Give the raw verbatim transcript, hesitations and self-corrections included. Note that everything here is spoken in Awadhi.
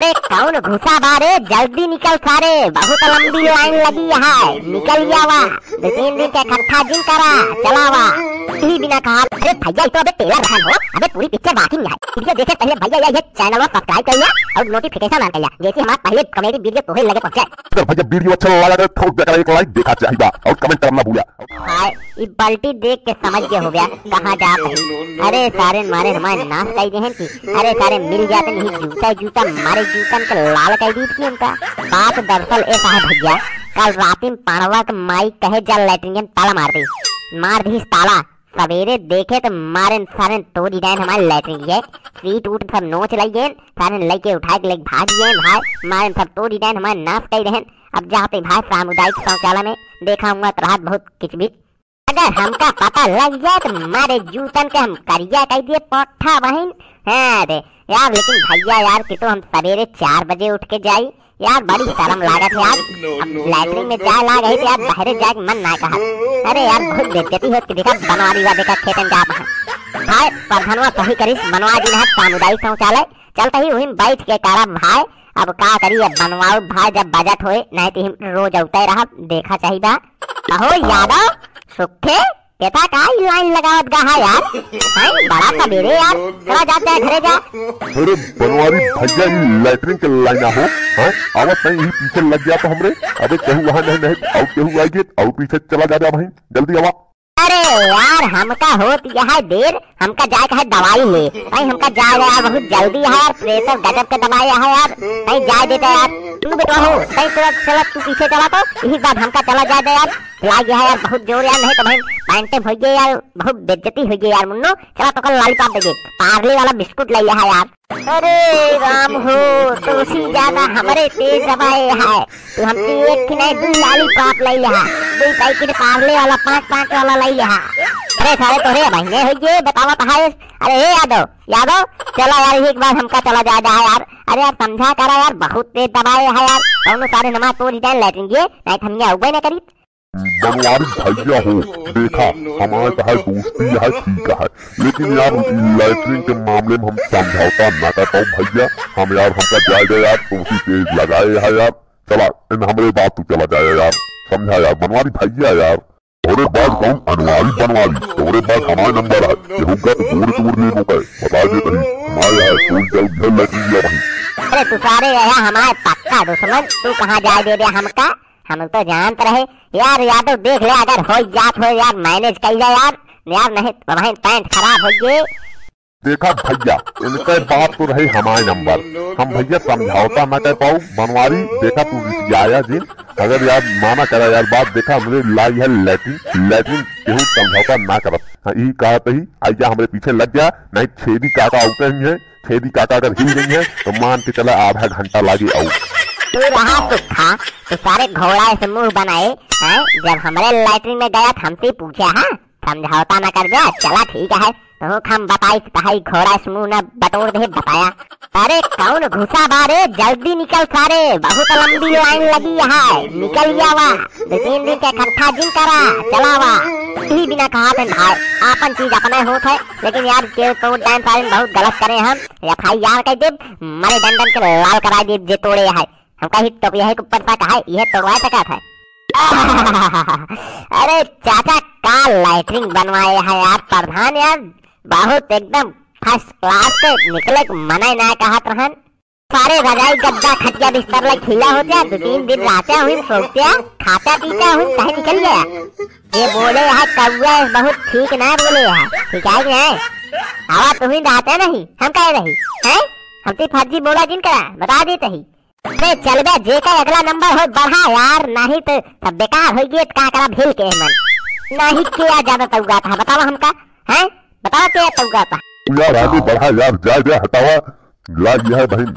अरे कौन घुसा बा रे, जल्दी निकल सारे, बहुत लंबी लाइन लगी है, निकल जावा, दो तीन दिन के इकट्ठा जिन करा, चलावा। यही बिना कहा, अरे भैया, ये तो अबे trailer रहन हो, अबे पूरी picture बाकी में है। Video देखे पहले भैया ये, ये channel subscribe कर लिया और notification on कर लिया, जैसे हमारा पहले comedy video तोहे लगे पहुंचे। अगर भैया video अच्छा लगा तो ठोक देकर एक like देखा चाहिए और comment करना भूला। हाय, ई बाल्टी देख के समझ गए हो गया, कहाँ जात है। अरे सारे मारे हमारे नाश कर दे हैं कि, अरे सारे मिल जाते नहीं, जूता जूता मारे, जूतन के लाल कर दी थी उनका। बात दरअसल ऐसा है भैया, कल रात में पाड़वा के माई कहे जा लैट्रिन में ताला मार दी, मार दी ताला। सवेरे देखे तो मारे सारे तोड़ ही डाइन हमारे लैट्रिन के, सीट उठ सब नोच लई गए, सारे लइके उठा के लेके भाग गए भाई, मारे सब तोड़ ही डाइन हमारे नाश कर दे हैं। अब जाते भाई सामुदायिक शौचालय में, देखा हुआ तो रात बहुत किचबिच। अगर हमका पता लग जाए तो मारे जूतन के हम करिया कह दिए पोठा बहिन। हाँ रे यार, लेकिन भैया यार कि तो हम सवेरे चार बजे उठ के जाई यार, बड़ी शर्म लागत है यार। अब लैट्रिन में जाए लाग है तो यार बहरे जाए के मन ना कहा। अरे यार बहुत बेइज्जती होत कि देखा बनवारी हुआ देखा खेतन जात है। हाय प्रधानवा सही करिस, बनवा दी ना सामुदायिक शौचालय। चलते ही वहीं बैठ के करब भाई, अब का करी, अब बनवाऊ भाई जब बजट होए, नहीं तो हम रोज औते रहब, देखा चाहिए बा। अहो यादव, सुखे, केता का ई लाइन लगावत गा है यार? हैं, बड़ा सवेरे यार, चला जा, जा घरे जा। अरे बनवारी भैया, ई लैट्रिन के लाइन हो, हैं? आवत नहीं, ई पीछे लग गया तो हमरे, अबे केहू वहाँ नहीं, नहीं, और केहू आई गए, और पीछे चला जा, जा भाई, जल्दी आवा। अरे यार, हमका होत यह देर, हमका जाए का है दवाई ले। भाई, हमका जाए ला यार, बहुत जल्दी है यार, pressure गजब के दबाए है यार। भाई, जाए देता यार। तू बेटा हो, भाई, चला, चला, तू पीछे चला तो, यही बात हमका चला जाए दे यार। लाग गया है यार, बहुत जोर यार, नहीं तो भाई, पैंटे भइये यार, बहुत बेइज्जती होइ गई यार मुन्नो। चला, तो कल lollipop दे दे, पार्ले वाला बिस्कुट ले लिया है यार। अरे राम हो, तोसी ज्यादा हमरे तेज दबाए है। तू हमसे एक की नहीं, दू lollipop ले लिहा, दू packet पार्ले वाला पाँच पाँच वाला ले लिहा। अरे सारे तोरे बहिने हो ये बतावत है। अरे हे यादव, यादव, चला यार, एक बार हमका चला जाए दे यार। अरे यार समझा करा यार, बहुत तेज दबाए है यार। कौनो सारे नमा तोड़ ही जाए लैट्रिन ये, नहीं तो हम यहाँ उबे ना करी। बनवारी भैया हो, देखा, हमारे तो है दोस्ती है, ठीक है, लेकिन यार ई लैट्रिन के मामले में हम समझौता ना कर पाओ भैया। हम यार, हमका जाए दे यार, तोसी तेज लगाए है यार। चला, इन हमरे बात तू चला जाए यार, समझा यार बनवारी भैया यार। तोरे बात कौन अनवारी बनवारी, तोरे बात हमारे नंबर है, ये होगा तो गोड़ तोड़ ले को कहे, बता दे तही, हमारे है, तू जल्द घर लैट्रिन गया वहीं। अरे तू सारे यह हमारे पक्का दुश्मन, तू कहाँ जाए दे दे हमका? हम तो जानत रहे यार। यादव देख ले, अगर हो जात हो यार, manage कर ले यार। यार नहीं तो भाई पैंट खराब हो गए। देखा भैया, इनके बात तो रहे हमारे नंबर, हम भैया समझौता ना कर पाऊ। बनवारी देखा तू रिसियाया जिन, अगर यार माना करा यार बात, देखा हमरे लाई है लैट्रिन, लैट्रिन केहू समझौता ना करत। हाँ, यही कहत ही आइया हमरे पीछे लग गया, नहीं छेदी काका आउते ही है। छेदी काका अगर हिल गई है तो मान के चला आधा घंटा लागे आऊ। तू रहा सुखा, तू सारे घोड़ा से मुंह बनाए हैं, जब हमरे लैट्रिन में गया तो हमसे पूछा है, समझौता न कर दे। चला ठीक है, तो हम बताई कहाई घोड़ा से मुंह न बटोर दे बताया। अरे कौन घुसा बा रे, जल्दी निकल सारे, बहुत लंबी लाइन लगी है, निकल जावा, दो तीन दिन के इकट्ठा जिन करा, चलावा। यही बिना कहा थे भाई, आपन चीज अपने होत है, लेकिन यार के तोड़ डाइन सारे बहुत गलत करे हम। एफ आई आर कर देब, मरे डंडन के लाल कराई देब जे तोड़े है। हमका ही टोपिया है ऊपर तक है, यह तोड़वा सकत है। अरे चाचा का लैट्रिन बनवाए है यार प्रधान यार, बहुत एकदम first class के निकले के मना ना कहत रहन। सारे रजाई गद्दा खटिया बिस्तर ला खिला होत्या, दो तीन दिन रहत्या हुई, सोत्या, खात्या पीत्या हुई, कहीं निकल गया। ये बोले है कौआ बहुत ठीक ना बोले है, ठीक है कि नहीं? आवा तुम्ही रहते नहीं, हम कहे रही, हैं? हम ती फर्जी बोला जिन करा, बता देते ही। अरे चल बे, जे का अगला नंबर हो बढ़ा यार, नहीं तो सब बेकार हो गए, का करा भेल के मन। नहीं किया ज्यादा तौगा था, बतावा हमका, हैं? बतावा के तौगा था। यार आगे बढ़ा यार, जा जा हटावा, लाग यह है बहन।